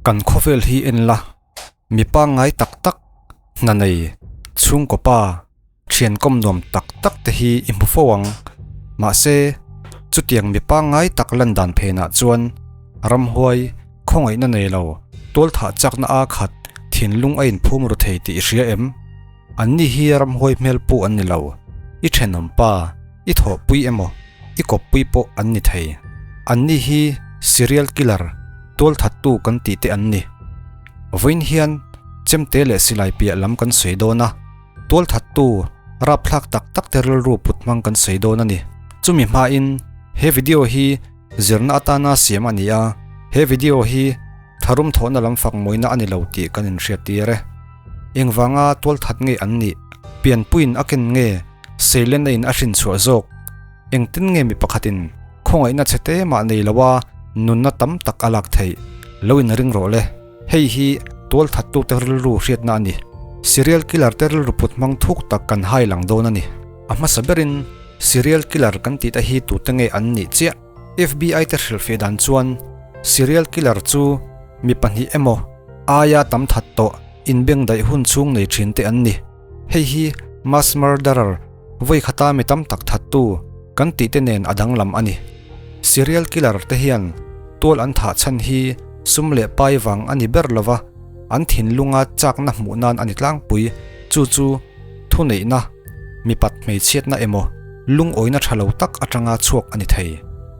Kan khawvel hi en la, mi pangngai tak tak, hna nei, chhungkaw pa, thian kawm nuam tak tak te hi i hmu fo ang. Mahse, chutiang mi pangngai tak lan dan phenah chuan ramhuai khawngaihna nei lo, tualthah chakna a khat thinlung a inphum ru thei tih i hria em? Anni hi ramhuai hmel pawh an ni lo, i thenawm pa, i thawhpui emaw, i kawppui pawh an ni thei. Anni hi serial killer, tualthattu kan tih te an ni. Vawiin hian chemte leh silai piah lam kan sawi dawn a, tualthattu rapthlak tak tak te rilru put hmang kan sawi dawn a ni. Chumi hmain he video hi zirna atana siam a ni a, he video hi tharum thawhna lam fak mawina a ni lo tih kan inhriattir e. Engvanga tualthat nge an nih? Pianpuiin a ken nge Seilen a in a hrin chhuah zawk? Engtin nge mi pakhatin khawngaihna chhe te mah nei loa nunna tam tak a lak theih? Lo in ring rawh le. Hei hi tualthattute rilru hriatna a ni. Serial killer te rilru put hmang thuk tak kan hai lang dawn a ni. A hmasa berin serial killer kan tih te hi tute nge an nih chiah? FBI te hrilhfiah dan chuan serial killer chu mi pahnih emaw aia tam that tawh inbengdaih hun chhung nei thin te an ni. Hei hi mass murderer vawi khata mi tam tak thattu kan tih te nen a danglam a ni. Serial killer te hian tual an thah chhan hi sum leh pai vang a ni ber lova, an thinlunga chakna hmuh nan a ni tlangpui. Chu chu thuneihna, mipat hmeichhiatna emaw lungawina tha lo tak atanga chhuak a ni thei.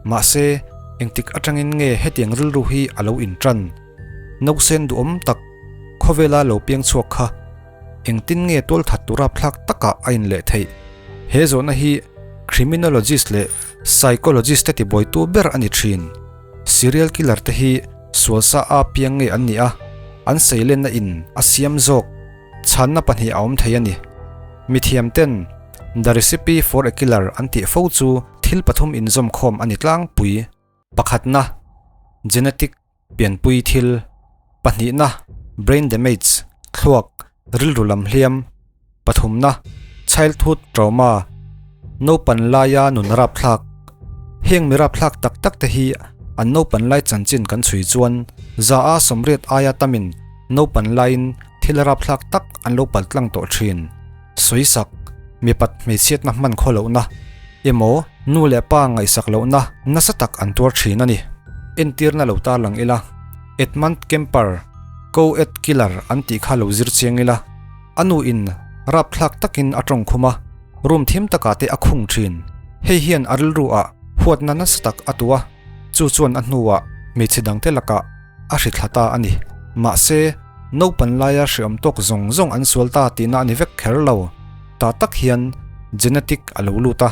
Mahse, engtik atangin nge hetiang rilru hi a lo intan? Nausen duhawm tak khawvela lo piang chhuak kha Engtin nge tualthat tura thlak takah a inleh theih? He zawhna hi criminologist leh psychologist te tibuaitu ber a ni thin. Serial killer te hi sualsa a piang nge an nih a, an seilenna in a siam zawk chhanna pahnih a awm thei a ni. Mithiam ten The Recipe for a Killer an tih fo chu thil pathum inzawm khawm a ni tlangpui. Pakhatna, genetic Pianpui thil, pahnihna, brain damage, thluak, rilru lam hliam, pathumna, childhood trauma, naupan laia nun rapthlak. Heng mi rapthlak tak tak te hi an naupan lai chanchin kan chhui chuan za a sawmriat aia tamin naupan laiin thil rapthlak tak an lo paltlang tawh thin. Sawisak, mipat hmeichhiatna hman khaw lohna emaw nu leh pa ngaihsak lohna nasa tak an tuar thin a ni. Entirna lo tarlang ila, Edmund Kemper, Co-ed Killer an tih kha lo zir chiang ila, a nu in rapthlak takin a tawng khum a, room thim takah te a khung thin. Hei hian a rilru ah huatna nasa tak a tu a, chu chuan a hnuah hmeichhe dangte lakah a hri thla ta a ni. Mahse, naupan laia hreawm tawk zawng zawng an sual ta tihna a ni vek kher lo. Ta tak hian genetic a lo lut a,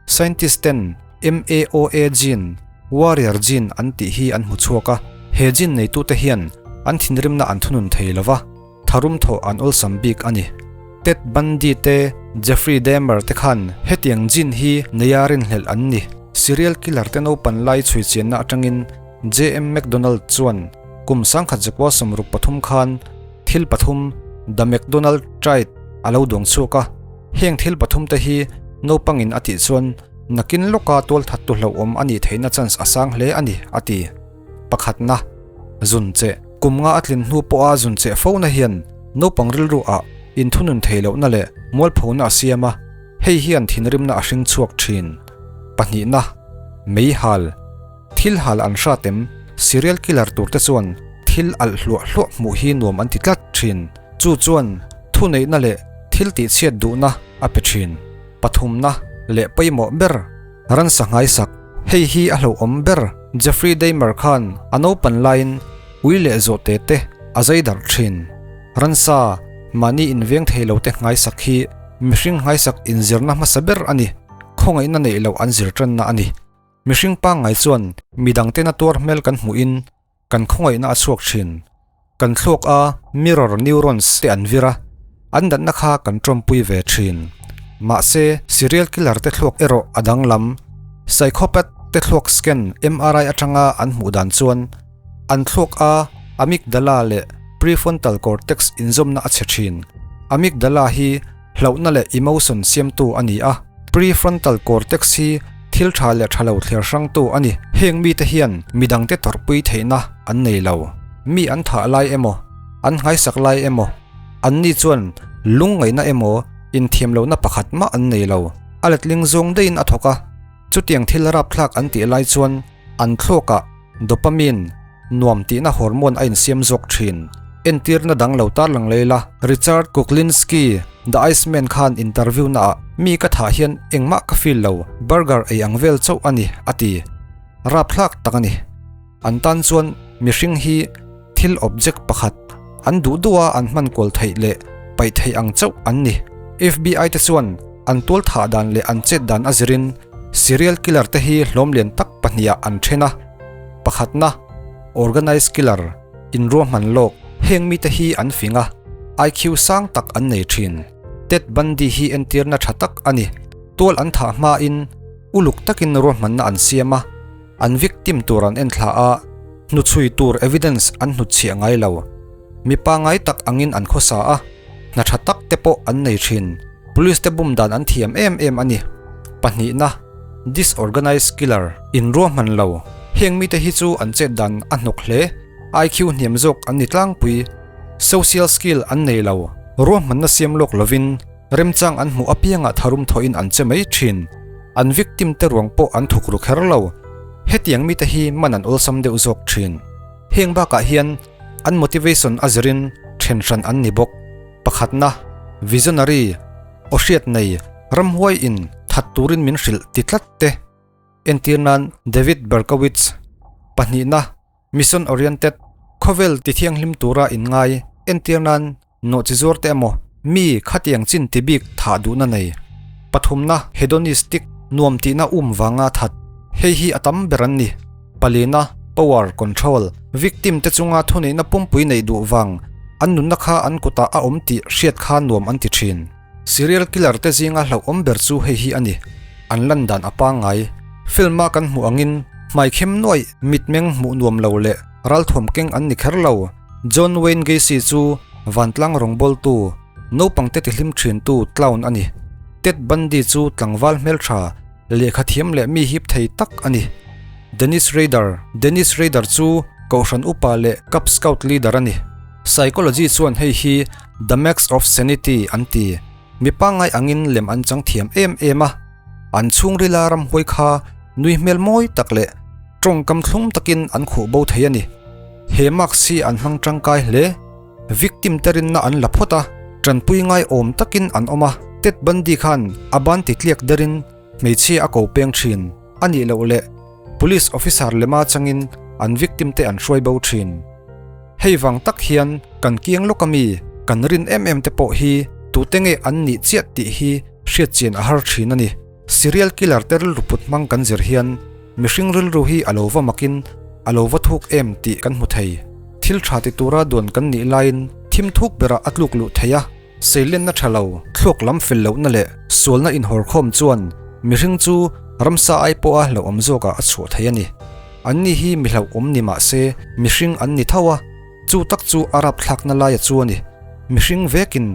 scientist ten MAOA gene, warrior gene an tih hi an hmu chhuak a, he gene neitute hian an thinrimna an thunun thei lo va, tharum thawh an awlsam bik a ni. Ted Bundy te, Jeffrey Dahmer te khan hetiang gene hi neia rinhlelh an ni. Serial killer te naupan lai chhui chianna atangin JM McDonald chuan kum 1963 khan thil pathum The McDonald Triad a lo duang chhuak a, heng thil pathum te hi naupangin a tih chuan nakin lawka tualthattu hlauhawm a nih theihna chance a sang hle a ni, a ti. Pakhatna, zun cheh. Kum nga a tlin hnu pawha zun cheh fona hian naupang rilru ah inthunun thei lohna leh mualphona a siam a, hei hian thinrimna a hring chhuak thin. Pahnihna, meihal. Thil hal an hrat em? Serial killer tur te chuan thil alh hluah hluah hmuh hi nuam an ti tlat thin. Chu chuan thuneihna leh thil tihchhiat duhna a pe thin. Pathumna leh pawimawh ber, ransa nghaisak. Hei hi a hlauhawm ber. Jeffrey Dahmer khan a naupan laiin ui leh zawhte te a zai darh thin. Ransa mahni inveng thei lo te nghaisak hi mihring nghaisak inzirna hmasa ber a ni. Khawngaihna neih loh an zir tanna a ni. Mihring pangngai chuan midang tena tuar hmel kan hmuhin kan khawngaihna a chhuak thin. Kan thluak a mirror neurons te an vir a, an natna kha kan tawmpui ve thin. Mahse, serial killer te thluak erawh a danglam. Psychopath te thluak scan MRI atanga an hmuh dan chuan an thluak a amygdala leh prefrontal cortex inzawmna a chhe thin. Amygdala hi Hlauhna leh emotion siamtu a ni a, prefrontal cortex hi thil tha leh tha lo thliar hrangtu a ni. Heng mite hian midangte tawrhpui theihna an nei lo. Mi an thah lai emaw, an nghaisak lai emaw, anni chuan lungngaihna emaw inthiamlohna pakhat mah an nei lo. A letling zawng daihin a thawk a, chutiang thil rapthlak an tih lai chuan an thluakah dopamine, nuam tihna hormone a insiam zawk thin. Entirna dang lo tarlang lei la, Richard Kuklinski, The Iceman khan interview naah mi ka thah hian engmah ka feel lo, burger ei ang vel chauh a ni, a ti. Rapthlak tak a ni. An tan chuan mihring hi thil object pakhat, an duh duh a an hman kual theih leh paih theih ang chauh an ni. FBI te chuan an tual thah dan leh an chet dan a zirin serial killer te hi hlawm lian tak pahniha an then a. Pakhatna, organized killer, inruahman lawk, heng mite hi an fing a, IQ sang tak an nei thin. Ted Bundy hi entirna tha tak a ni. Tual an thah hmain uluk takin ruahmanna an siam a. An victim tur an enthla a, hnuchhui tur evidence an hnutchhiah ngai lo. Mi pangngai tak angin an khawsa a, hna tha tak te pawh an nei thin. Police te bum dan an thiam em em a ni. Pahnihna, Disorganized killer, inruahman lo. Heng mite hi chu an chet dan a hnawk hle. IQ hniam zawk an ni tlangpui. Social skill an nei lo. Ruahmanna siam lawk lovin Remchang an hmuh apiangah tharum thawhin an che mai thin. An victim te ruang pawh an thuk ru kher lo. Hetiang mite hi man an awlsam deuh zawk thin. Heng bakah hian an motivation a zirin then hran an ni bawk. Pakhatna, Visionary, aw hriat nei, ramhuai in that turin min hrilh ti tlat te. Entir nan David Berkowitz. Pahnihna, Mission oriented, khawvel tithianghlim tura inngai, entir nan Nawhchi zuar te emaw, mi khatiang chin ti bik thah duhna nei. Pathumna, hedonistic, nuam tihna um vanga that. Hei hi a tam ber an ni. Palina, power, control, victim te chunga thuneihna pumpui neih duh vang, an nunna kha an kutah a awm tih hriat kha nuam an ti thin. Serial killer te zinga hlauhawm ber chu hei hi a ni. An lan dan a pangngai. Film a kan hmuh angin, hmaikhem nuaih, mitmeng hmuh nuam lo leh ralthuam keng an ni kher lo. John Wayne Gacy chu vantlang rawngbawltu, naupangte tihlim thintu clown a ni. Ted Bundy chu tlangval hmeltha, lehkha thiam leh mi hip thei tak a ni. Dennis Rader Dennis Rader chu Kohhran upa leh Cub Scout leader a ni. Psychology chuan hei hi The Mask of Sanity an ti. Mi pangngai angin lem an chang thiam em em a, an chhungrila ramhuai kha nui hmel mawi tak leh tawngkam thlum takin an khuh bo thei a ni. He mask hi an hmang tangkai hle. Victim te rinna an la phawt a, tanpui ngai awm takin an awm a. Ted Bundy khan a ban ti tliak derin hmeichhia a ko peng thin a nih loh leh police officer lema changin an victim te an hruai bo thin. Hei vang tak hian kan kiang lawk ami kan rin em em te pawh hi tute nge an nih chiah tih hi hriatchian a har thin a ni. Serial killer te rilru put hmang kan zir hian mihring rilru hi a lo va makin a lo va thuk em tih kan hmu thei. Thil tha ti tura duan kan nih laiin thim thuk berah a tluk luh thei a, seilenna tha lo, thluak lam fel lohna leh sualna inhawrkhawm chuan mihring chu ramsa ai pawha hlauhawm zawkah a chhuah thei a ni. Anni hi mi hlauhawm ni mah se mihring an ni tho a, chu tak chu a rapthlakna laia chu a ni. Mihring vekin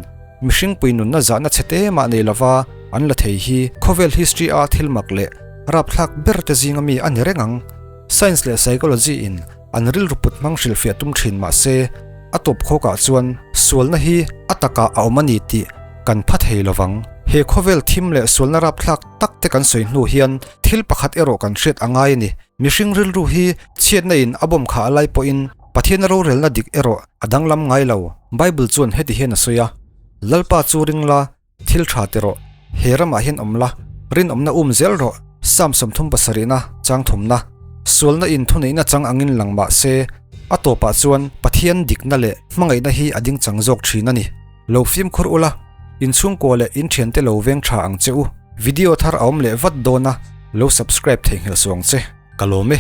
mihring pui nunna zahna chhe te mah nei lova an la thei hi khawvel history a thil mak leh rapthlak ber te zinga mi a ni reng ang. Science leh psychology in an rilru put hmang hrilhfiah tum thin mah se a tawp khawkah chuan sualna hi a takah a awm a ni tih kan pha thei lovang. He khawvel thim leh sualna rapthlak tak te kan sawi hnu hian thil pakhat erawh kan hriat a ngai a ni. Mihring rilru hi chhiatna in a bawm khah a lai pawhin Pathian rorelna dik erawh a danglam ngai lo. Bible chuan heti hian a sawi a, Lalpa chu ring la, thil tha ti rawh, he ramah hian awm la, rinawmna um zel rawh, Psalm 37na chang thumna, Sualna in thuneihna chang angin lang mah se, a tawpah chuan Pathian dikna leh hmangaihna hi a ding chang zawk thin a ni. Lo fimkhur ula, in chhungkua leh in thiante lo veng tha ang che u. Video thar a awm leh vat dawn a, lo subscribe theihnghilh suh ang che. Ka lawm e.